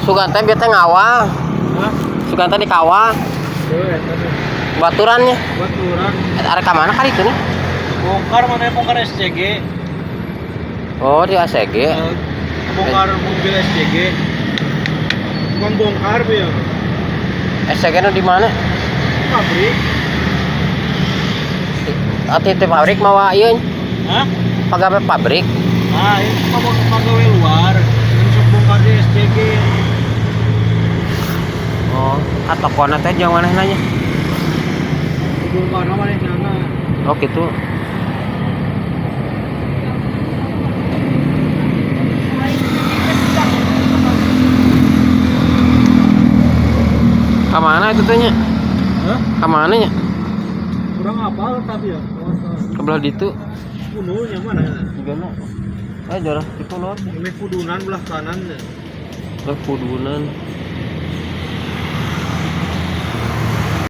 Sugan teh bieu teh ngawah. Hah? Sugan teh di kawah. Tuh, eta teh. Baturannya. Baturan. Eta arek ka mana kali itu nih? Bongkar mana bongkar SCG. Oh, di ACG. Eh, bongkar mobil SCG. Bukan bongkar ya. SCG nu di mana? Pabrik. Ati teh pabrik mawa ieu. Hah? Pagawe pabrik. Nah, itu mah pegawai luar. Langsung bongkar di SCG. Oh, atau tokona teh jeung manehna nya. Bongkar mana nana. Oh, gitu. Ka mana itu teh nya? Hah? Ka mana nya? Kurang apa tapi ya? Ke belah ditu. Kununya mana? Juga na. Eh, jarah itu lor. Ini kudunan belah kanan ya. Belah kudunan.